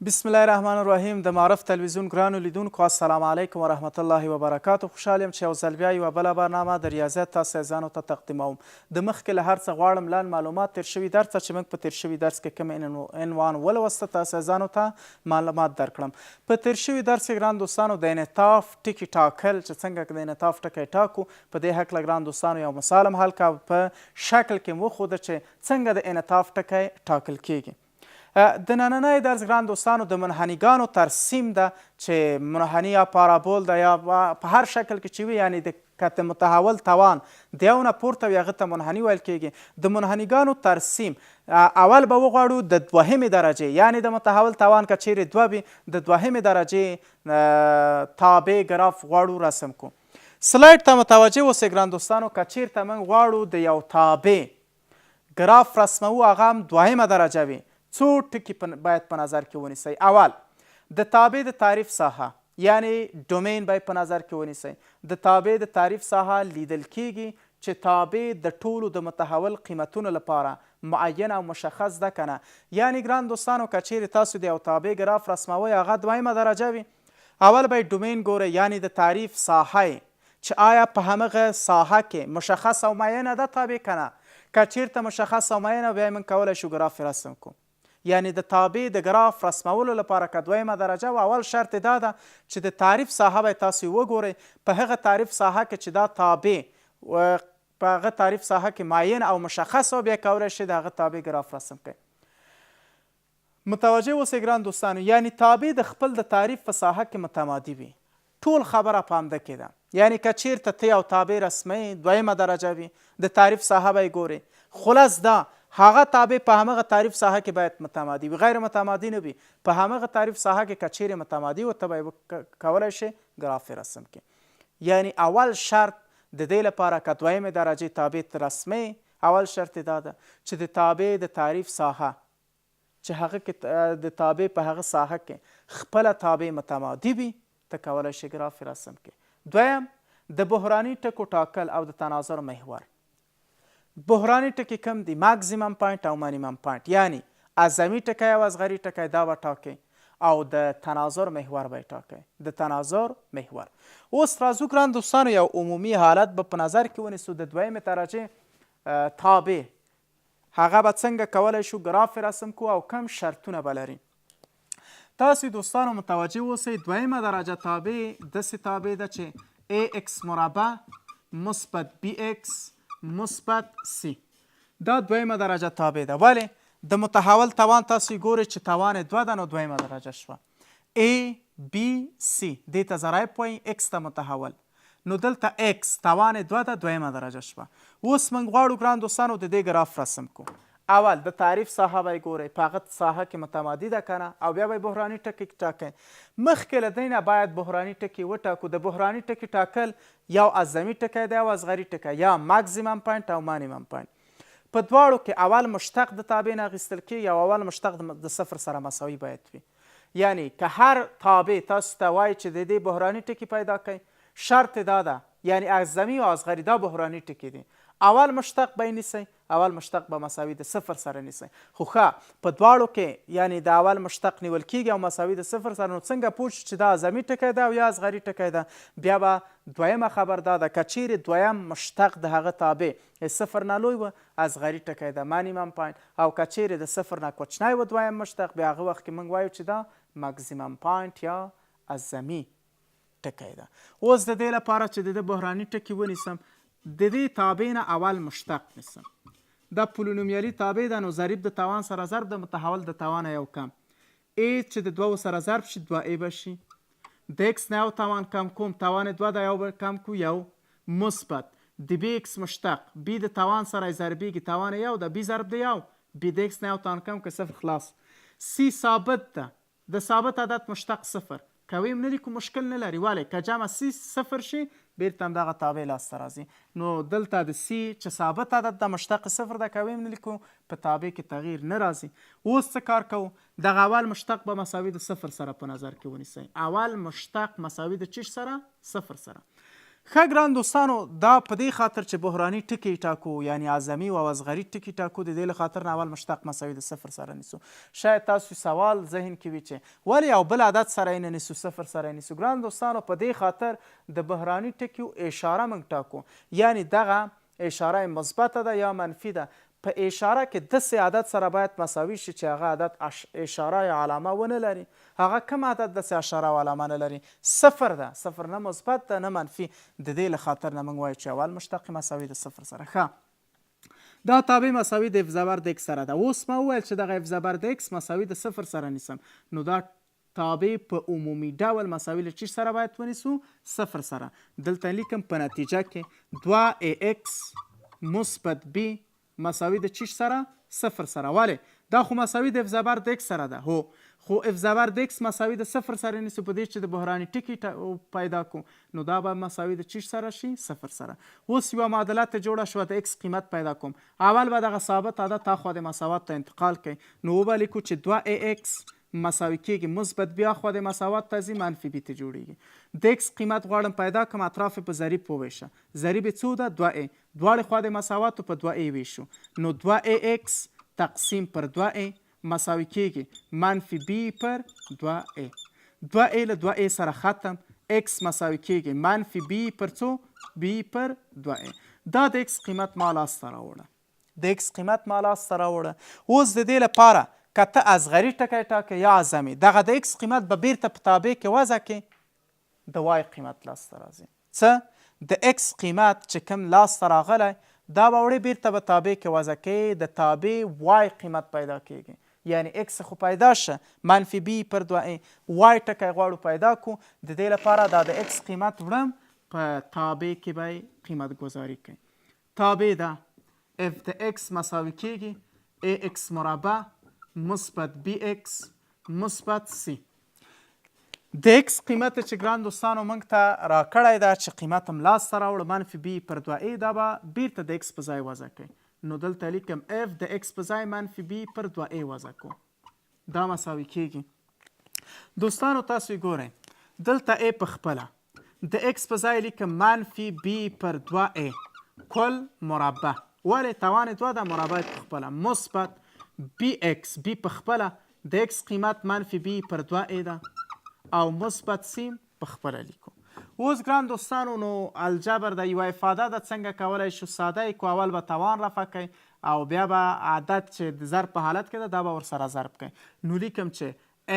بسم الله الرحمن الرحیم د معرف تلویزیون ګرانو لیدونکو السلام علیکم ورحمت الله وبرکاته خوشحال یم چې یو ځل بیا یوه بله برنامه د ریاضیات تاسو عزیزانو ته تقدیموم د مخکې له هر څه غواړم لنډ معلومات تیر شوي درس ته چې موږ په تیر شوي درس کې کوم عنوان ولوسته تاسو عزیزانو ته معلومات درکړم په تیر شوي درس کې ګران دوستانو د انعطاف ټکي ټاکل چې څنګه د انعطاف ټکی ټاکو په دې هکله ګران دوستانو یو مثال هم حل کا په شکل کې مو وښوده چې څنګه د انعطاف ټکی ټاکل کیږي. د نننی درس ګران دوستانو د منحنیګانو ترسیم ده چې منحنی یا پارابول ده یا په هر شکل کې چې وي، یعنی د که د متحول توان د یو نه پورته وي هغه ته منحنی ویل کیږي. د منحنیګانو ترسیم اول به وغواړو د دوهمې درجې، یعنی د متحول توان که چیرې دوه وي د دوهمې درجې تابع ګراف غواړو رسم کو. سلایډ ته متوجه اوسئ ګران دوستانو، که چیرته موږ غواړو د یو تابع ګراف رسموو هغه هم دوهمه درجه وي، څو ټکي باید په نظر کې ونیسئ. اول، د تابع د تعریف ساحه یعنی ډومین باید په نظر کې ونیسئ. د تابع د تعریف ساحه لیدل کیږي چې تابع د ټولو د متحول قیمتونو لپاره معینه او مشخص ده که نه. یعنی ګران دوستانو که چیرې تاسو د یو تابع ګراف رسموئ هغه دویمه درجه وي، اول باید ډومین ګورئ یعنی د تعریف ساحه یې چې آیا په همغه ساحه کې مشخص او معینه ده تابع که نه؟ که چیرته مشخص او معینه بیا موږ کولای شو ګراف یې رسم کړو. یعنی د تابع د ګراف رسمولو لپاره که دویمه درجه وه اول شرط یې دا ده چې د تعریف ساحه باید تاسو یې وګورئ، په هغه تعریف ساحه کې چې دا تابع په هغه تعریف ساحه کې معین او مشخص وه بیا کولای شئ د هغه تابع ګراف رسم کړئ. متوجه اوسئ ګران دوستانو یعنی تابع د خپل د تعریف په ساحه کې متمادي وي ټول خبره په همده کې ده یعنی که چیرته ته یو تابع رسموې دویمه درجه وي د تعریف ساحه به یې ګورې خلاص دا هغه تابع په همغه تعریف ساحه کې باید متمادي وي غیر متمادي نه وي په همغه تعریف ساحه کې که چیرې متمادي و ته به یې کولای شې ګراف یې رسم کړې یعنی اول شرط د دې لپاره که دویمې درجې تابع ته رسمې اول شرط یې دا ده چې د تابع د تعریف ساحه چې هغه کې د تابع په هغه ساحه کې خپله تابع متمادي وي ته کولای شې ګراف یې رسم کړې. دویم، د بحراني ټکو ټاکل او د تناظر محور. بحراني ټکي کوم دي؟ ماکسیمم پاینټ او منیمم پاینټ، یعنی اعظمي ټکی او اصغري ټکی دا به ټاکې او د تناظر محور به یې ټاکې. د تناظر محور. اوس راځو ګران دوستانو یو عمومي حالت به په نظر کې ونیسو د دویمې درجې تابع هغه به څنګه کولای شو ګراف رسم کو او کوم شرطونه به لري. تاسو دوستانو متوجه اوسئ دویمه درجه تابع داسې تابع ده چې ax مربع مثبت bx مثبت c دا دویمه درجه تابع ده. ولی د متحول توان تاسو ګورئ چې توان یې دوه ده نو دویمه درجه شوه. A B C دې ته ضرایب وایي X ته متحول نو دلته X توان یې دوه ده دویمه درجه شوه. اوس موږ غواړو ګران دوستانو د دې ګراف رسم کو. اول د تعریف ساحه به یې ګورئ په هغه ساحه کې متمادي ده که نه او بیا به یې بحراني ټکي ټاکئ. مخکې له دې نه باید بحراني ټکي وټاکو. د بحراني ټکي ټاکل یو اعظمي ټکی دی او اصغري ټکی یا ماکسیمم پاینټ او مانیمم پاینټ. په دواړو کې اول مشتق د تابع نه اخیستل کیږي او اول مشتق د صفر سره مساوي باید وي. یعنی که هر تابع تاسو ته وایي چې د دې بحراني ټکي پیدا کړئ شرط دا ده یعنی اعظمي او اصغري دا بحراني ټکي دي اول مشتق به یې نیسئ اول مشتق به مساوي د صفر سره نیسئ خو ښه په دواړو کې یعنی د اول مشتق نیول کیږي او مساوي د صفر سره نو څنګه پوه شو چې دا اعظمي ټکی ده او یا اصغري ټکی ده بیا به دویمه خبر دا ده که چیرې دویم مشتق د هغه تابع صفر نه لوی و اصغري ټکی ده مانیمم پاینټ او که چیرې د صفر نه کوچنی و دویم مشتق بیا هغه وخت کې موږ وایو چې دا ماکسیمم پاینټ یا اعظمي ټکی ده. اوس د دې لپاره چې د ده بحراني ټکي ونیسم د دې تابع نه اول مشتق نیسم. دا پولونومیالي تابع ده نو ضریب د توان سره ضرب د متحول د توانه یو کم ای چې د دوو سره ضرب شي دوه ای به شي. د ایکس نه یو توان کم کوم توان یې دوه ده یو به کم کو یو مثبت د بی ایکس مشتق بی د توان سره یې ضربیږي توان یې یو ده بی ضرب د یو بی د ایکس نه یو توان کم که صفر خلاص سی ثابت ده د ثابت عدد مشتق صفر که ویم نه لیکو مشکل نه لري ولې که جمع سی صفر شي بیرته همدغه تابع لاسته راځي نو دلته د سی چې ثابت عدد ده مشتق صفر ده که ویم نه لیکو په تابع کې تغییر نه راځي اوس څه کار کوو دغه اول مشتق به مساوي د صفر سره په نظر کې ونیسئ اول مشتق مساوي د چیش سره صفر سره. ښه ګران دوستانو دا په دې خاطر چې بحراني ټکي ټاکو یعنی اعظمي او اصغري ټکي ټاکو د دې له خاطر نه اول مشتق مساوي د صفر سره نیسو. شاید تاسو سوال ذهن کې وي چې ولې یو بل عدد سره یې نه نیسو، صفر سره یې نیسو. ګران دوستانو په دې خاطر د بحراني ټکیو اشاره موږ ټاکو، یعنی دغه اشاره یې مثبته ده یا منفي ده. په اشاره کې دسې عدد سره باید مساوي شي چې هغه عدد اشاره یا علامه ونه لري. هغه کوم عدد ده چې اشاره او علامه نه لري؟ صفر ده. صفر نه مثبت ده نه منفي. د دې له خاطر نه موږ وایو چې اول مشتق مساوي د صفر سره. ښه دا تابع مساوي د اف زبر د ایکس سره ده. اوس ما وویل چې دغه اف زبر د ایکس مساوي د صفر سره نیسم، نو دا تابع په عمومي ډول مساوي له چیش سره باید ونیسو؟ صفر سره. دلته لیکم په نتیجه کې دوه ای ایکس مثبت بی مساوي د چیش سره؟ صفر سره. ولې؟ دا خو مساوي د اف زبر د ایکس سره ده. هو، خو اف زبر د ایکس مساوي د صفر سره نیسو په دې چې د بحراني ټکي پیدا کو، نو دا به مساوي د چیش سره شي؟ صفر سره. اوس یوه معادله ته جوړه شوه، د ایکس قیمت پیدا کوم. اول به دغه ثابت عدد اخوا د مساوات ته انتقال کړئ، نو وبه لیکو چې دوه ای ایکس مساوي کیږي مثبت بي اخوا د مساوات ته ځي منفي بي ته جوړیږي. د ایکس قیمت غواړم پیدا کړم، اطراف یې په ضریب وویشه. ضریب یې څو ده؟ دوه ای. دواړې خوا د مساواتو په دوه ای ویشو، نو دوه ای ایکس تقسیم پر دوه ای مساوي کیږي منفي بي پر دوه ای. دوه ای له دوه ای سره ختم، ایکس مساوي کیږي منفي بي پر څو؟ بي پر دوه ای. دا د ایکس قیمت ما لاسته راوړه. د ایکس قیمت ما لاسته راوړه. اوس د دې لپاره که ته اصغري ټکی ټاکې یا اعظمي، دغه د ایکس قیمت به بیرته په تابع کې وضع کې، د وای قیمت لاسته راځي. څه؟ د ایکس قیمت چې کوم لاسته راغلی دا به وړې بیرته به تابع کې وضع کې، د تابع وای قیمت پیدا کیږي. یعنی ایکس خو پیدا شه منفي بی پر دوه ای، وای ټکی غواړو پیدا کو، د دې لپاره دا د ایکس قیمت وړم په تابع کې به قیمت ګذاري کوي. تابع ده اف د ایکس مساوي کیږي ای ایکس مربع مثبت بی ایکس مثبت سی. د ایکس قیمت چې ګران دوستانو موږ ته راکړی ده چې قیمت هم لاسته راوړ منفي بی پر دوه ای، دا به بیرته د ایکس په ځای وضع کوي. نو دلته لیکم اف د ایکس په ځای منفي بی پر دوه ای وضع کو، دا مساوي کیږي. دوستانو تاسو یې ګورئ دلته ای په خپله د ایکس په ځای لیکم منفي بی پر دوه ای کل مربع، ولې توان دوه ده، مربع په خپله مثبت بی ایکس، بی په خپله د ایکس قیمت منفي بی پر دوه ای ده او مثبت سیم په خپله لیکو. اوس ګران دوستانو نو الجبر ده یوه افاده ده، څنګه کولای شو ساده یې کو؟ اول به توان رفع کوي او بیا به عدد چې د ضرب په حالت کې ده دا به ورسره ضرب کوي. نو لیکم چې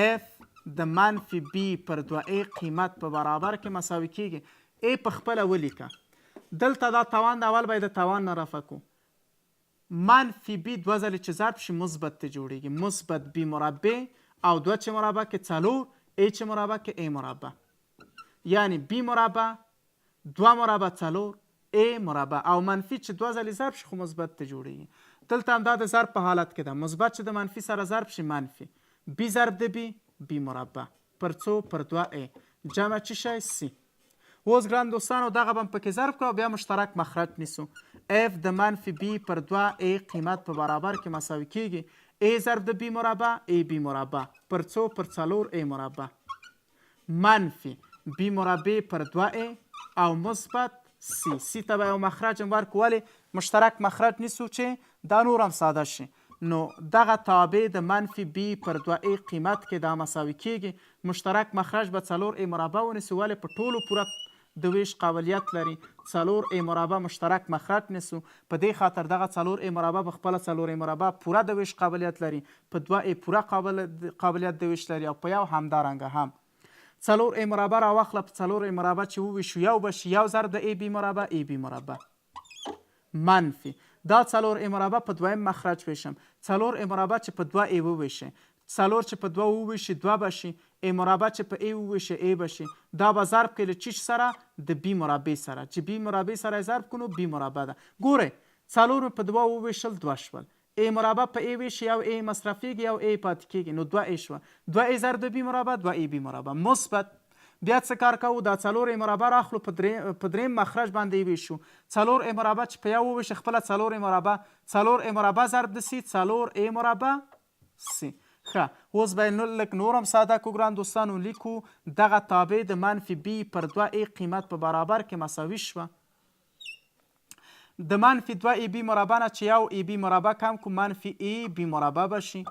اف د منفي بی پر دوه ای قیمت په برابر کې مساوي کیږي ای په خپله ولیکه، دلته دا توان ده اول به یې د توان نه رفع کو، منفي بی دوه ځلې چې ضرب شي مثبت ته جوړیږي، مثبت بی مربع او دوه چې مربع کې څلور، ای چې مربع کې ای مربع، یعنی بی مربع دوه مربع څلور ای مربع او منفي چې دوه ځلې ضرب شي خو مثبت ته جوړیږي. دلته هم دا د ضرب په حالت کې ده، مثبت چې د منفي سره ضرب شي منفي بی ضرب د بی، بی مربع پر څو؟ پر دوه ای جمع چی شی؟ سی. اوس ګران دوستانو دغه به هم پکې ضرب کړو او بیا مشترک مخرج نیسو. اف د منفي بی پر دوه ای قیمت په برابر کې مساوي کیږي ای ضرب د بی مربع ای بی مربع پر څو؟ پر څلور ای مربع منفي بی مربع پر دوه ای او مثبت سی. سی ته به یو مخرج هم ورکړو، ولې مشترک مخرج نیسو چې دا نور هم ساده شي. نو دغه تابع د منفي بی پر دوه ای قیمت کې دا مساوي کیږي، مشترک مخرج به څلور ای مربع ونیسو، ولې په ټولو پوره د ویش قابلیت لري، څلور ای مربع مشترک مخرج نیسو، په دې خاطر دغه څلور ای مربع په خپله څلور ای مربع پوره د ویش قابلیت لري، په دوه ای پوره قابلیت د ویش لري او په یو همدارنګه هم. څلور ای مربع راواخله، په څلور ای مربع چې وویشو یو به شي، یو ضرب د ای بی مربع ای بی مربع منفي دا څلور ای مربع په دویم مخرج ویشم، څلور ای مربع چې په دوه ای وویشي، څلور چې په دوه وویشي دوه به شي، ای مربع چې په ای وویشي ای به شي، دا به ضرب کړئ له چیش سره؟ د بی مربع سره، چې بی مربع سره یې ضرب کړو نو بی مربع ده. ګورئ څلور مې په دوه وویشل دوه شول، ای مربع په ای ویشي یو ای مصرفیږي یو ای پاتې کیږي، نو دوه ای شوه، دوه ای ضرب د بی مربع دوه ای بی مربع مثبت. بیا څه کار کوو؟ دا څلور ای مربع راخلو په دریم مخرج باندې یې ویشو، څلور ای مربع چې په یو وویشي خپله څلور ای مربع، څلور ای مربع ضرب د سی، څلور ای مربع سی. ښه اوس به یې لږ نور هم ساده کو ګران دوستانو، لیکو دغه تابع د منفي بي پر دوه ای قیمت په برابر کې مساوي شوه د منفي دوه ای بي مربع نه چې یو ای بي مربع کم کو منفي ای بي مربع به شي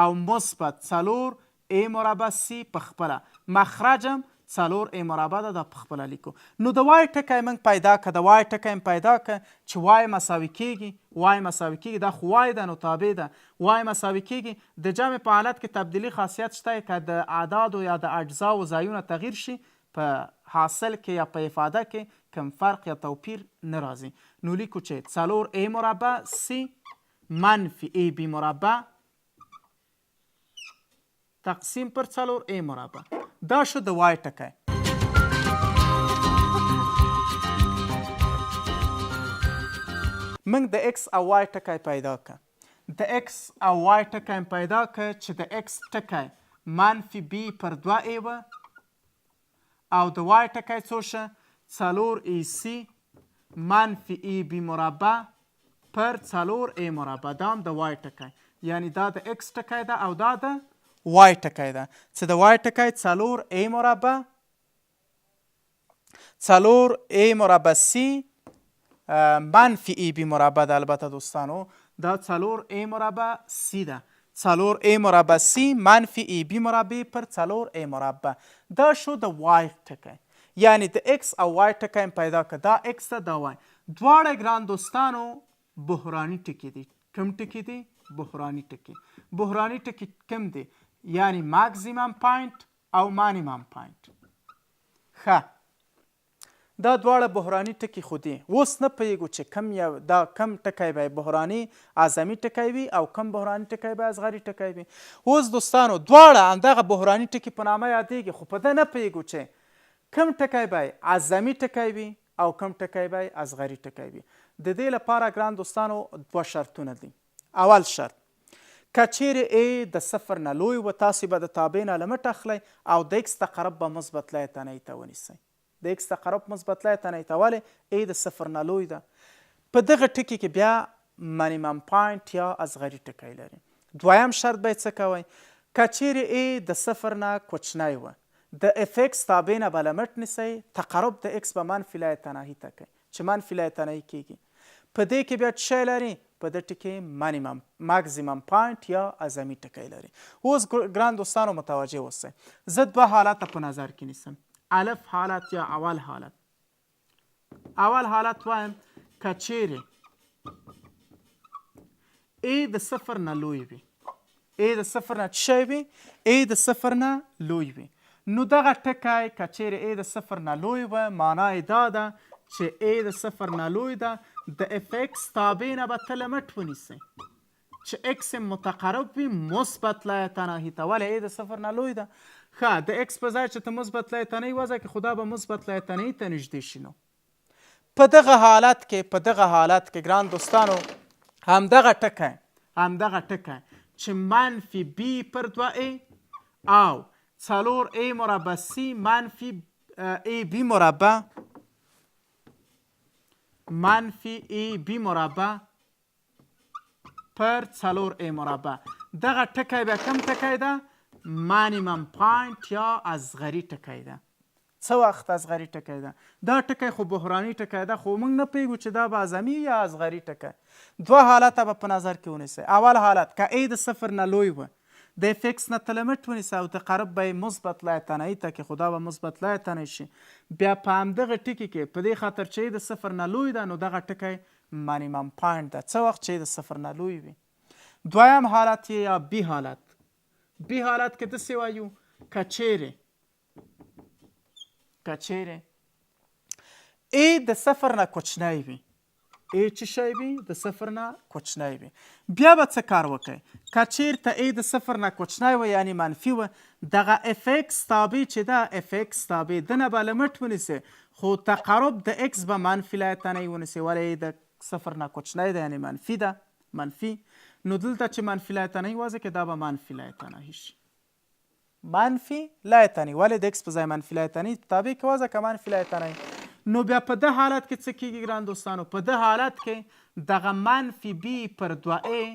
او مثبت څلور ای مربع سی په خپله مخرج هم څلور ای مربع ده، دا په خپله لیکو. نو د وای ټکی موږ پیدا که، د وای ټکی هم پیدا که چې وای مساوي کیږي، وای مساوي کیږي، دا خو وای ده نو تابع ده، وای مساوي کیږي د جمع په حالت کې تبدیلي خاصیت شته که د اعدادو یا د اجزاوو ځایونه تغییر شي په حاصل کې یا په افاده کې کوم فرق یا توپیر نه راځي. نو لیکو چې څلور ای مربع سی منفي ای بي مربع تقسیم پر څلور ای مربع. دا شو د وای ټکی. موږ د ایکس او وای ټکی پیدا که. د ایکس او وای ټکی هم پیدا که چې د ایکس ټکی منفي بي پر دوه ای وه او د وای ټکی څو شه؟ څلور ای سی منفي ای بي مربع پر څلور ای مربع. دا هم د وای ټکی، یعنی دا د ایکس ټکی ده او دا د وای ټکی ده چې د وای ټکی څلور ای مربع څلور ای مربع سی منفي ای بي مربع ده. البته دوستانو دا څلور ای مربع سی ده، څلور ای مربع سی منفي ای بي مربع پر څلور ای مربع. دا شو د وای ټکی، یعنی د ایکس او وای ټکی هم پیدا که، دا ایکس ده دا وای، دواړه ګران دوستانو بحراني ټکي دي. کوم ټکي دي؟ بحراني ټکي. بحراني ټکي کوم دي؟ یعنی ماکسیمم پاینټ او مانیمم پاینټ. ښه دا دواړه بحراني ټکي خو دي، اوس نه پوهېږو چې کوم یو دا کوم ټکی به بحراني اعظمي ټکی وي او کوم بحراني ټکی به اصغري ټکی وي. اوس دوستانو دواړه همدغه بحراني ټکي په نامه یادېږي، خو په ده نه پوهېږو چې کوم ټکی به اعظمي ټکی وي او کوم ټکی به اصغري ټکی وي. د دې لپاره ګران دوستانو دوه شرطونه دي. اول شرط، که چیرې A د صفر نه لوی و، تاسې به د تابع نه لمټ اخلئ او د X تقرب به مثبت لایتنۍ ته ونیسئ. د X تقرب مثبت لایتنۍ ته، ولې؟ A د صفر نه لوی ده. په دغه ټکي کې بیا منیمم پاینټ یا اصغري ټکی لري. دویم شرط به یې څه کوئ؟ که چیرې A د صفر نه کوچنی و، د اف ایکس تابع نه به لمټ نیسئ، تقرب د ایکس به منفي لایتناهي ته کوي، چې منفي لایتناهي کیږي. په دې کې بیا څه شی لري؟ په ده ټکي منیمم، ماکسیمم پاینټ یا اعظمي ټکی لري. اوس ګران دوستانو متوجه اوسئ، زه دوه حالته په نظر کې نیسم، الف حالت یا اول حالت. اول حالت وایم که چیرې ای د صفر نه لوی وي، ای د صفر نه څه شی وي؟ ای د صفر نه لوی وي، نو دغه ټکی که چیرې ای د صفر نه لوی وه، معنا یې دا ده چې ای د صفر نه لوی ده، د اف ایکس تابع نه به ته لمټ ونیسې چې ایکس یې متقرب وي مثبت لایتناهي ته. ولې؟ ای د صفر نه لوی ده. ښه د ایکس په ځای چې ته مثبت لایتناهي وضع کې، خو دا به مثبت لایتناهي ته نږدې شي. نو په دغه حالت کې، په دغه حالت کې ګران دوستانو همدغه ټکی، همدغه ټکی چې منفي بی پر دوه ای او څلور ای مربع سی منفي ای بی مربع منفي ای بی مربع پر څلور ای مربع، دغه ټکی بیا کوم ټکی ده؟ مانیمم پاینټ یا اصغري ټکی ده. څه وخت اصغري ټکی ده؟ دا ټکی خو بحراني ټکی ده، خو موږ نه پوهېږو چې دا به اعظمي یا اصغري ټکی. دوه حالته به په نظر کې ونیسئ. اول حالت، که ای د صفر نه لوی و، د اف ایکس نه ته لمټ ونیسه او تقرب به یې مثبت لایتناهي ته کې، خو دا به مثبت لایتناهي شي. بیا په همدغه ټکي کې په دې خاطر چې ای د صفر نه لوی ده، نو دغه ټکی منیمم پاینټ ده، څه وخت چې د صفر نه لوی وي. دویم حالت یې یا بی حالت، بی حالت کې داسې وایو که چیرې، که چیرې ای د صفر نه کوچنی وي، ای څه شی وي؟ د صفر نه کوچنی وي، بیا به څه کار وکړئ؟ که چیرته ای د صفر نه کوچنی و یعنی منفي و، دغه اف ایکس تابع چې ده، اف ایکس تابع دنه به لمټ ونیسي، خو تقرب د ایکس به منفي لایتنۍ ونیسي، ولې ای د صفر نه کوچنی ده یعنی منفي ده، منفي، نو دلته چې منفي لایتنۍ وضع کې دا به منفي لایتناهي شي، منفي لایتنۍ، ولې د ایکس په ځای منفي لایتنۍ تابع کې وضع که منفي لایتنۍ. نو بیا په ده حالت کې څه کیږي ګران دوستانو؟ په ده حالت کې دغه منفي بی پر دوه ای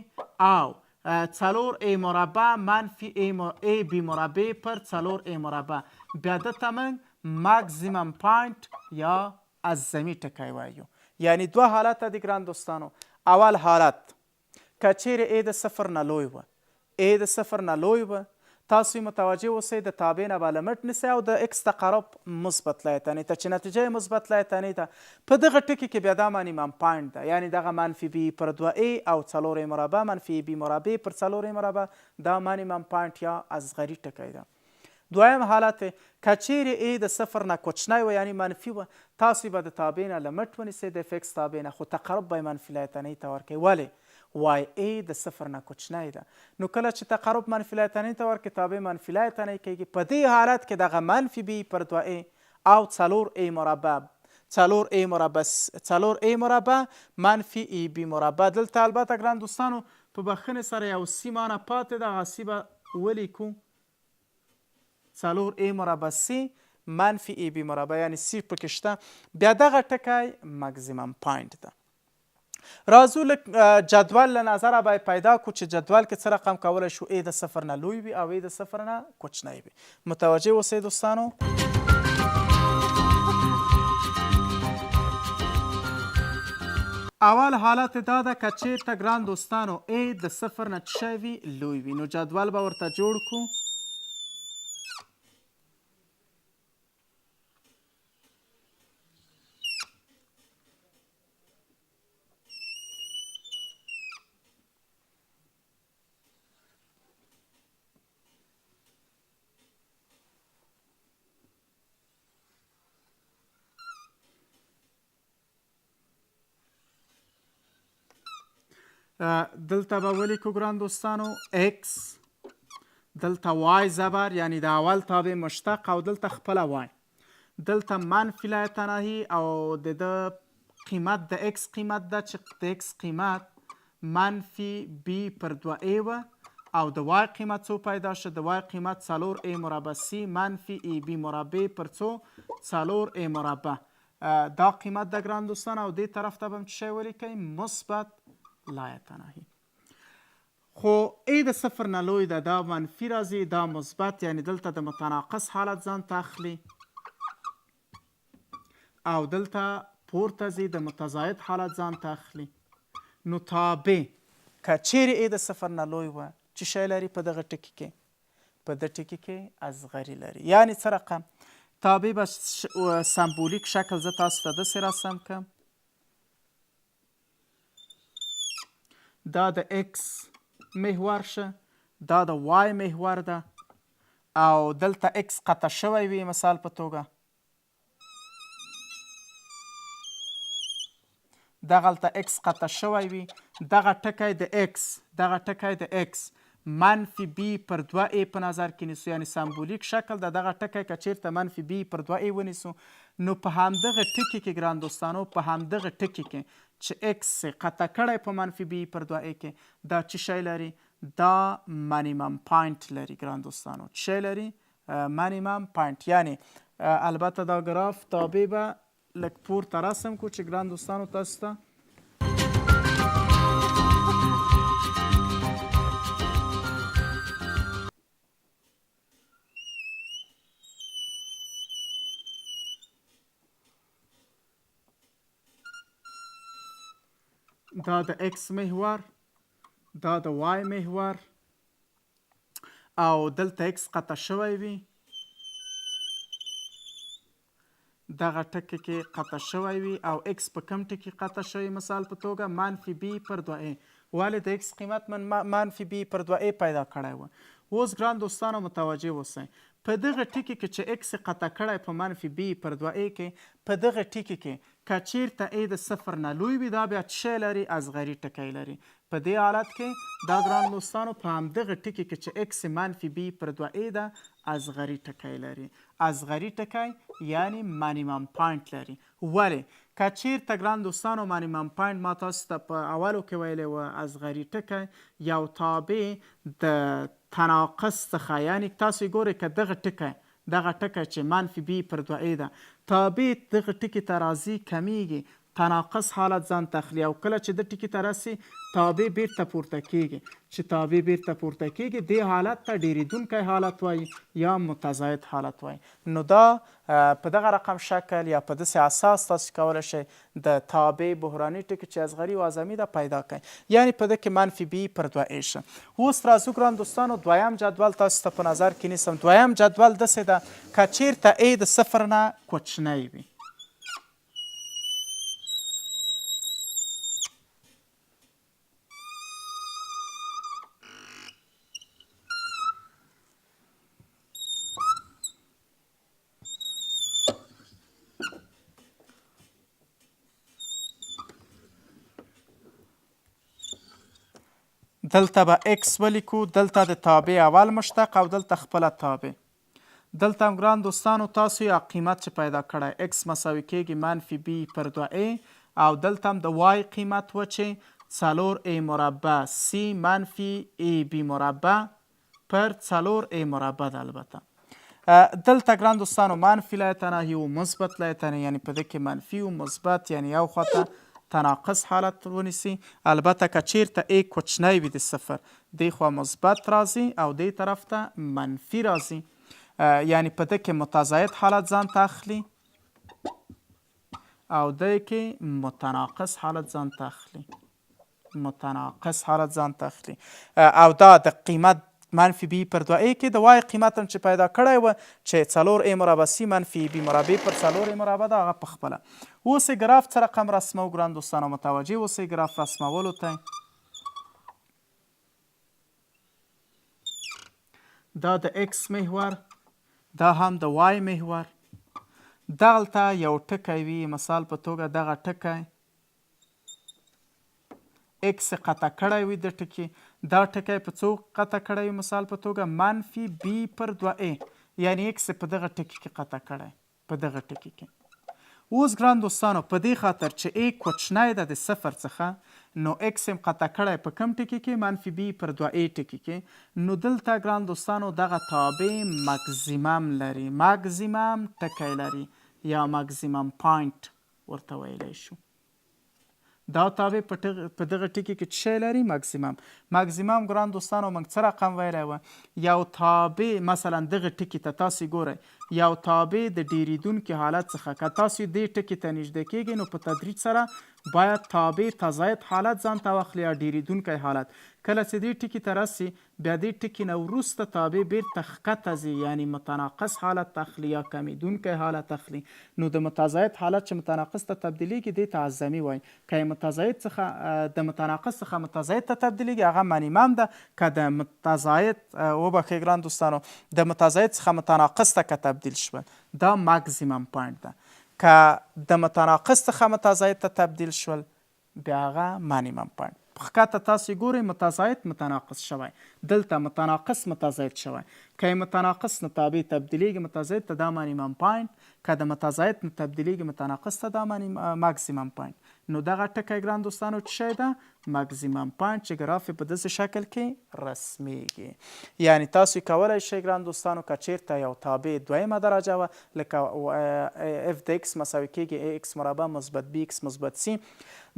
او څلور ای مربع منفي ای بی مربع پر څلور ای مربع، بیا ده ته موږ ماکسیمم پاینټ یا اعظمي ټکی وایو. یعنی دوه حالته دي ګران دوستانو. اول حالت، که چیرې ای د صفر نه لوی وه، ای د صفر نه لوی وه، تاسو یې متوجه اوسئ، د تابع نه به لمټ نیسئ او د ایکس تقرب مثبت لایتنې ته چې نتیجه یې مثبت لایتنې ده، په دغه ټکي کې بیا دا مانیمم پاینټ ده، یعنی دغه منفي بی پر دوه ای او څلور ای مربع منفي ای بی مربع پر څلور ای مربع، دا مانیمم پاینټ یا اصغري ټکی ده. دویم حالت، که چیرې ای د صفر نه کوچنی وه یعنی منفي وه، تاسو به د تابع نه لمټ ونیسئ د اف ایکس تابع نه، خو تقرب به یې منفي لایتنۍ ته ورکوي، ولې؟ وای ای د صفر نه کوچنی ده، نو کله چې تقرب منفي لایتنۍ ته ورکړي تابع منفي لایتنۍ کیږي، په دې حالت کې دغه منفي بی پر دوه ای او څلور ای مربع، څلور ای مربع، څلور ای مربع منفي ای بی مربع. دلته البته ګران دوستانو په بخښنې سره یو سی مانه پاتې ده، هغه سی به ولیکو، څلور ای مربع سی منفي ای بی مربع، یعنی سی پکې شته، بیا دغه ټکی مکزیمم پاینټ ده. راځو لږ جدول له نظره به پیدا کو چې جدول کې څه رقم کولی شو ای د صفر نه لوی وي او ای د صفر نه کوچنی وي. متوجه اوسئ دوستانو. اول حالت دا ده که چیرته ګران دوستانو ای د صفر نه څه شی وي، لوی وي، نو جدول به ورته جوړ کو. دلته به ولیکو ګران دوستانو x، دلته y زبر یعنی د اول تابع مشتق، او دلته خپله y، دلته منفي لایتناهي او د ده قیمت د x قیمت ده چې د x قیمت منفي b پر دوه a وه، او د y قیمت څو پیدا شو؟ د y قیمت څلور a مربع c منفي ای بی مربع پر څو؟ څلور a مربع، دا قیمت ده ګران دوستان. او دې طرف ته به هم څه شی ولیکئ؟ مثبت لایتناهي. خو ای د صفر نه لوی ده، دا منفي راځي، دا مثبت، یعنی دلته د متناقص حالت ځان ته اخلي او دلته پورته ځي د متزاید حالت ځان ته اخلي. نو تابع که چیرې ای د صفر نه لوی وه چې شی لري په دغه ټکي کې، په ده ټکي کې اصغري لري، یعنی څه رقم تابع به سمبولیک شکل زه تاسو ته داسې رسم کړم. دا د x محور شه، دا د y محور ده، او دلته x قطع شوی وي مثال په توګه، دغلته x قطع شوی وي، دغه ټکی د x، دغه ټکی د x منفي b پر دوه a په نظر کې نیسو، یعنی سمبولیک شکل د دغه ټکی که چیرته منفي b پر دوه a ونیسو، نو په همدغه ټکي کې ګران دوستانو، په همدغه ټکي کې چې x یې قطع کړی په منفي b پر دوه a کې، دا چی شی لري؟ دا منیمم پاینټ لري ګران دوستانو. چی شی لري؟ منیمم پاینټ. یعنی البته دا ګراف تابع به لږ پورته رسم کو چې ګران دوستانو تاسو ته دا د x محور، دا د y محور، او دلته x قطع شوی وي، دغه ټکي کې قطع شوی وي، او x په کوم ټکي قطع شوی؟ مثال په توګه منفي b پر دوه a. ولې د x قیمت من منفي b پر دوه a پیدا کړی و؟ اوس ګران دوستانو متوجه اوسئ، په دغه ټکي کې چې x قطع کړی په منفي b پر دوه a کې، په دغه ټکي کې که چیرته a د صفر نه لوی وي، دا بیا څه شی لري؟ اصغري ټکی لري. په دې حالت کې دا ګران دوستانو په همدغه ټکي کې چې x منفي b پر دوه a ده، اصغري ټکی لري. اصغري ټکی یعنی منیمم پاینټ لري. ولې؟ که چیرته ګران دوستانو منیمم پاینټ ما تاسو ته په اولو کې ویلی و، اصغري ټکی یو تابع د تناقض څخه، یعنی تاسو یې ګورئ که دغه ټکی، دغه ټکی چې منفي بی پر دوه ای ده، تابع دغه ټکي ته راځي کمیږي، تناقص حالت ځان ته اخلي او کله چې د ټکي ته رسي تابع بیرته پورته کیږي، چې تابع بیرته پورته کیږي دې حالت ته ډیریدونکی حالت وایي یا متزاید حالت وایي. نو دا په دغه رقم شکل یا په داسې اساس تاسو کولی شئ د تابع بحراني ټکي چې اصغري او اعظمي ده پیدا کړئ، یعنی په ده کې منفي بي پر دوه ای شه. اوس راځو ګران دوستانو دویم جدول تاسو ته په نظر کې نیسم. دویم جدول داسې ده که چیرته ای د صفر نه کوچنی وي، دلته به x ولیکو، دلته د تابع اول مشتق او دلته خپله تابع. دلته هم ګران دوستانو تاسو یا قیمت چې پیدا کړی x مساوي کیږي منفي b پر 2a او دلته هم د y قیمت و چې 4a مربع c منفي a b مربع پر 4a مربع ده. البته دلته ګران دوستانو منفي لایتناهي او مثبت لایتناهي، یعنی په دې کې منفي او مثبت، یعنی یو خواته تناقض حالت ونیسي. البته که چیرته ای کوچنی وي د صفر، دې خوا مثبت راځي او دې طرف ته منفي راځي، یعنی په ده کې متزاید حالت ځان ته اخلي او دی کې متناقض حالت ځان ته اخلي، متناقض حالت ځان ته اخلي. او دا د قیمت منفي بي پر 2 ای کې د وای قیمت هم چې پیدا کړی و چې 4 ای مربع سی منفي بي مربع پر 4 ای مربع ده، هغه په خپله. اوس یې ګراف څه رقم رسمو ګران دوستانو، متوجه اوسئ ګراف رسمولو ته. دا د x محور، دا هم د y محور. دغلته یو ټکی وي، مثال په توګه دغه ټکی x قطع کړی وي د ټکي، دا ټکی په څو قطع کړی وي، مثال په توګه منفي b پر 2a، یعنی x په دغه ټکي کې قطع کړی، په دغه ټکي کې. اوس ګران دوستانو په دې خاطر چې a کوچنی ده د صفر څخه، نو x هم قطع کړی په کوم ټکي کې، منفي b پر 2a ټکي کې، نو دلته ګران دوستانو دغه تابع مګزیمم لري، مګزیمم ټکی لري یا مګزیمم پاینټ ورته ویلی شو. دا تابع په دغه ټکي کې څه شی لري؟ ماکسیمم. ماکسیمم ګران دوستانو موږ څه رقم ویلی و؟ یو تابع مثلا دغه ټکي ته تاسو ګورئ، یو تابع د ډیریدونکي حالت څخه که تاسو دې ټکي ته نږدې کیږئ نو په تدریج سره باید تابع تزاید حالت ځان ته واخلي یا ډیریدونکی حالت. کله چې دې ټکي ته رسي بیا دې ټکي نه وروسته تابع بیرته ښکته ځي یعنی متناقص حالت اخلي یا کمیدونکی حالت اخلي، نو د متزاید حالت چې متناقص ته تبدیلیږي دې ته اعظمي وایي، که یې متزاید څخه د متناقص څخه متزاید ته تبدیلیږي هغه منیمم ده، که د متزاید وبخښئ ګران دوستانو د متزاید څخه متناقص ته که تبدیل شول دا ماکسیمم پاینټ ده، که د متناقص څخه متزاید ته تبدیل شول بیا هغه مانیمم پاینټ. ښکته تاسو ګورئ متزاید متناقص شوی، دلته متناقص متزاید شوی، که یې متناقص نه تابع تبدیلیږي متزاید ته دا مانیمم پاینټ، که د متزاید نه تبدیلیږي متناقص ته دا ماکسیمم پاینټ. نو دغه ټکی ګران دوستانو څه شی ده؟ ماکسیمم پاینټ چې ګراف یې په داسې شکل کې رسمیږي. یعنی تاسو کولای شئ ګران دوستانو که چیرته یو تابع دویمه درجه وه لکه اف د ایکس مساوي کیږي ای ایکس مربع مثبت بی ایکس مثبت سی،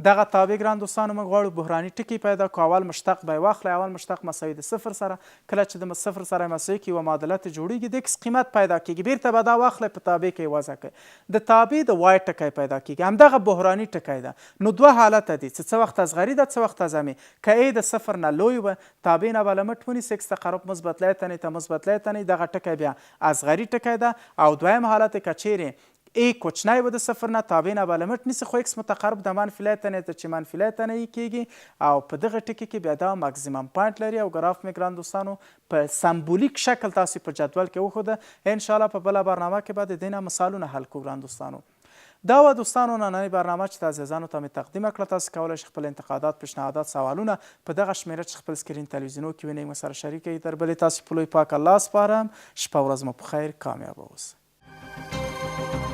دغه تابع ګران دوستانو موږ غواړو بحراني ټکي پیدا کړو، اول مشتق به یې واخلئ، اول مشتق مساوي د صفر سره، کله چې د صفر سره مساوي کړي یوه معادله ترې جوړیږي، د ایکس قیمت پیدا کیږي، بیرته به دا واخلئ په تابع کې یې وضع کړئ، د تابع د وای ټکی پیدا کیږي، همدغه بحراني ټکی ده. نو دوه حالته دي، چې څه وخت اصغري ده څه وخت اعظمي، که ای د صفر نه لوی وه تابع نه به له مټ ونیسي، ایکس تقرب مثبت لایتني ته مثبت لایتني، دغه ټکی بیا اصغري ټکی ده. او دویم حالت که چیرې ای کوچنی و د صفر نه، تابع نه به له مټ نیسي، خو ایکس متقرب د منفي لایتني ته چې منفي لایتني کیږي او په دغه ټکي کې بیا دا ماکسیمم پاینټ لري. او ګراف مې ګران دوستانو په سمبولیک شکل تاسو په جدول کې وښوده. ان شاء الله په بله برنامه کې به د دې نه مثالونه حل کړو ګران دوستانو. دا وه دوستانو نننۍ برنامه چې تاسو عزیزانو ته مې تقدیمه کړه. تاسو کولای شئ خپل انتقادات، پیشنهادات، سوالونه په دغه شمیره چې خپل سکرین تلویزیونو کې وینئ موږ سره شریک کړئ. تر بلې تاسو په لوی پاک الله سپارم. شپه ورځ مو په خیر، کامیاب اوسئ.